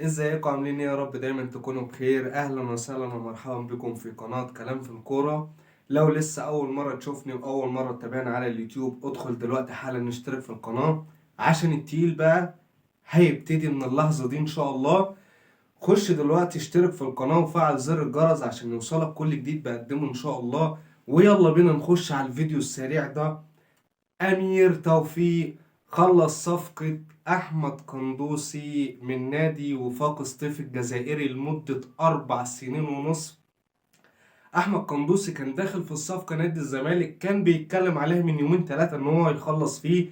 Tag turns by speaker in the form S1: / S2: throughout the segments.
S1: ازيكم؟ عاملين ايه؟ يا رب دايما تكونوا بخير. اهلا وسهلا ومرحبا بكم في قناة كلام في الكورة. لو لسه اول مرة تشوفني واول مرة تتابعنا على اليوتيوب، ادخل دلوقتي حالا اشترك في القناة عشان التقيل بقى هيبتدي من اللحظة دي ان شاء الله. خش دلوقتي اشترك في القناة وفعل زر الجرس عشان يوصلك كل جديد بقدمه ان شاء الله. ويلا بينا نخش على الفيديو السريع ده. أمير توفيق خلص صفقة أحمد قندوسي من نادي وفاق سطيف الجزائري لمدة 4.5 سنين. أحمد قندوسي كان داخل في الصفقة، نادي الزمالك كان بيتكلم عليها من يومين ثلاثة إن هو يخلص فيه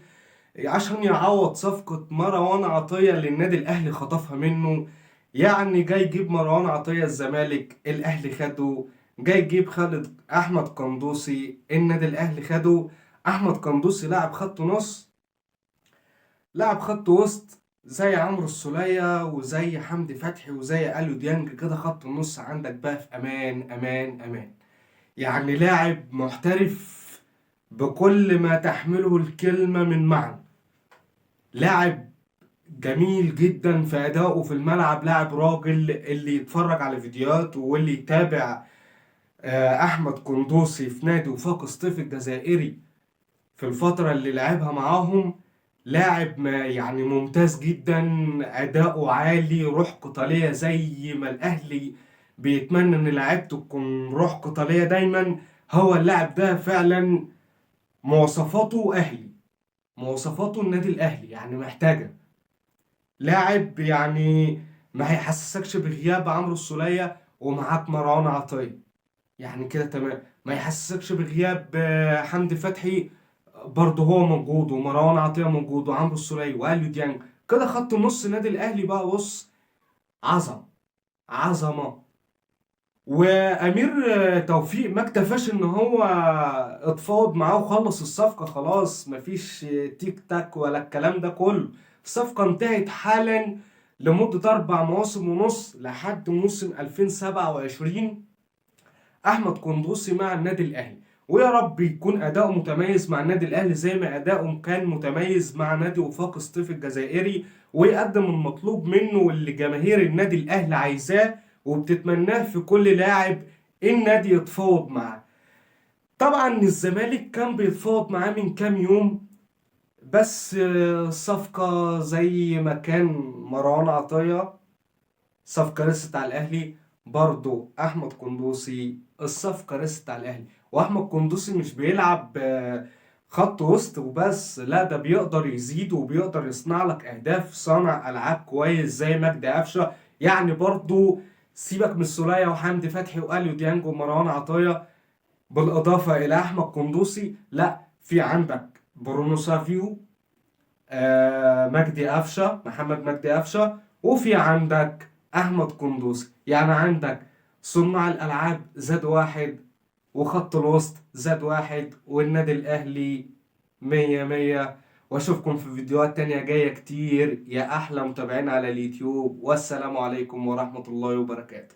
S1: عشان يعوض صفقة مروان عطية اللي النادي الأهلي خطفها منه. يعني جاي يجيب مروان عطية الزمالك، الأهلي خده. جاي يجيب خالد أحمد قندوسي، النادي الأهلي خده. أحمد قندوسي لاعب خط نص، لاعب خط وسط زي عمرو السولية وزي حمدي فتحي وزي أليو ديانج كده. خط النص عندك بقى في أمان أمان أمان. يعني لاعب محترف بكل ما تحمله الكلمة من معنى، لاعب جميل جدا في أدائه في الملعب، لاعب راجل. اللي يتفرج على فيديوهاته واللي يتابع أحمد قندوسي في نادي وفاق سطيف الجزائري في الفترة اللي لعبها معاهم، لاعب ما يعني ممتاز جدا، أداؤه عالي، روح قتالية زي ما الأهلي بيتمنى إن لعيبته تكون روح قتالية دايما. هو اللاعب ده فعلا مواصفاته أهلي، مواصفاته النادي الأهلي، يعني محتاجة لاعب يعني ما هيحسسكش بغياب عمرو السولية ومعاك مروان عطية، يعني كده تمام. ما يحسسكش بغياب حمدي فتحي، برضه هو موجود، ومروان عطية موجود، وعمرو السولية وأليو ديانج. كده خط نص النادي الأهلي بقى بص، عظمة عظمة. وأمير توفيق ما اكتفاش إن هو اتفاوض معاه وخلص الصفقة، خلاص مفيش تيك تاك ولا الكلام ده كله، الصفقة انتهت حالا لمدة 4.5 مواسم لحد موسم 2027 أحمد قندوسي مع النادي الأهلي. ويا رب يكون أداؤه متميز مع النادي الأهلي زي ما أداؤه كان متميز مع نادي وفاق سطيف الجزائري، ويقدم المطلوب منه واللي جماهير النادي الأهلي عايزاه وبتتمناه في كل لاعب النادي يتفاوض معاه. طبعا الزمالك كان بيتفاوض معاه من كام يوم، بس صفقة زي ما كان مروان عطية صفقة رست على الأهلي، برضو أحمد قندوسي الصفقة رست على الأهلي. وأحمد قندوسي مش بيلعب خط وسط وبس، لا ده بيقدر يزيد وبيقدر يصنع لك أهداف، صانع ألعاب كويس زي مجدي قفشة. يعني برضو سيبك من السولية وحمدي فتحي وأليو ديانج ومروان عطية، بالإضافة إلى أحمد قندوسي، لا في عندك برونو سافيو، مجدي قفشة، محمد مجدي قفشة، وفي عندك أحمد قندوسي. يعني عندك صناع الألعاب زاد واحد، وخط الوسط زاد واحد، والنادي الأهلي مية مية. وأشوفكم في فيديوهات تانية جاية كتير يا أحلى متابعين على اليوتيوب، والسلام عليكم ورحمة الله وبركاته.